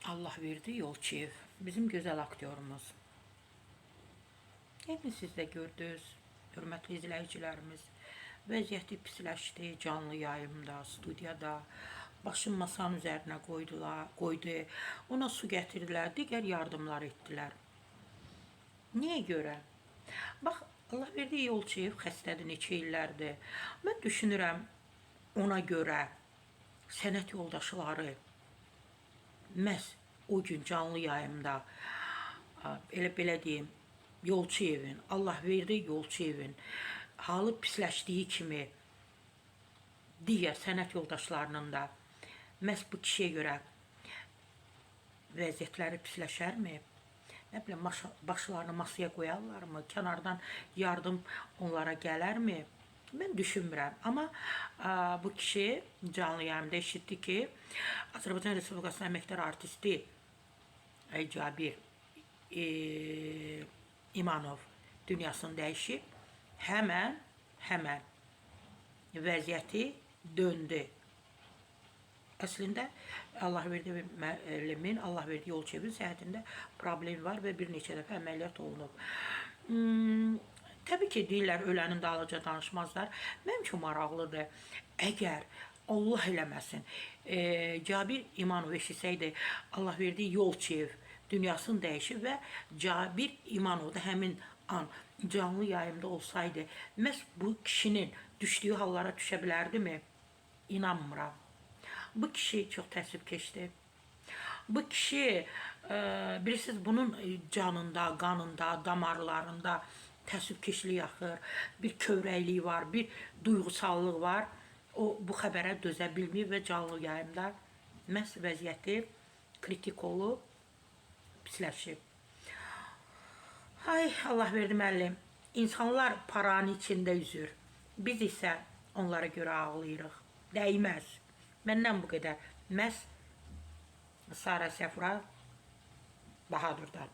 Allahverdi Yolçuyev, bizim gözəl aktyorumuz. Yəqin siz də gördünüz, hörmətli izləyicilərimiz. Vəziyyəti pisləşdi canlı yayımda, studiyada. Başını masanın üzərinə qoydular, qoydu. Ona su gətirdilər, digər yardımlar etdilər. Niyə görə? Bax, Allahverdi Yolçuyev xəstədir neçə illərdir. Mən düşünürəm ona görə sənət yoldaşları məhz o gün canlı yayımda elə belə deyim, Yolçuyevin, Allahverdi Yolçuyevin halı pisləşdiyi kimi digər sənət yoldaşlarının da məhz bu kişiyə görə vəziyyətləri pisləşərmi? Nə bilim, başlarını masaya qoyarlarmı? Kənardan yardım onlara gələrmi? Mən düşünmürəm. Amma bu kişi canlı yayımda eşitdi ki, Azərbaycan Respublikasının əməkdar artisti Cabir İmanov dünyasını dəyişib. Həmən vəziyyəti döndü. Əslində Allahverdi müəllimin, Allahverdi Yolçuyevin səhhətində problem var və bir neçə dəfə əməliyyat olunub. Təbii ki, deyirlər ölənin dalınca danışmazlar. Mənim üçün maraqlıdır. Əgər Allah eləməsin, Cabir İmanov eşitsəydi, Allahverdi Yolçuyev dünyasını dəyişib və Cabir İmanov da həmin an canlı yayımda olsaydı, məhz bu kişinin düşdüyü hallara düşə bilərdimi? İnanmıram. Bu kişi çox təəssüfkeşdir. Bu kişi, bilirsiniz, bunun canında, qanında, damarlarında təəssüfkeşlik axır, bir kövrəklik var, bir duyğusallıq var. O bu xəbərə dözə bilməyib və canlı yayımda məhz vəziyyəti kritik olub, pisləşib. Ay Allahverdi müəllim, insanlar paranın içində üzür. Biz isə onlara görə ağlayırıq. Dəyməz. Məndən bu qədər. Məhz Sara Səfura Bahadurdan.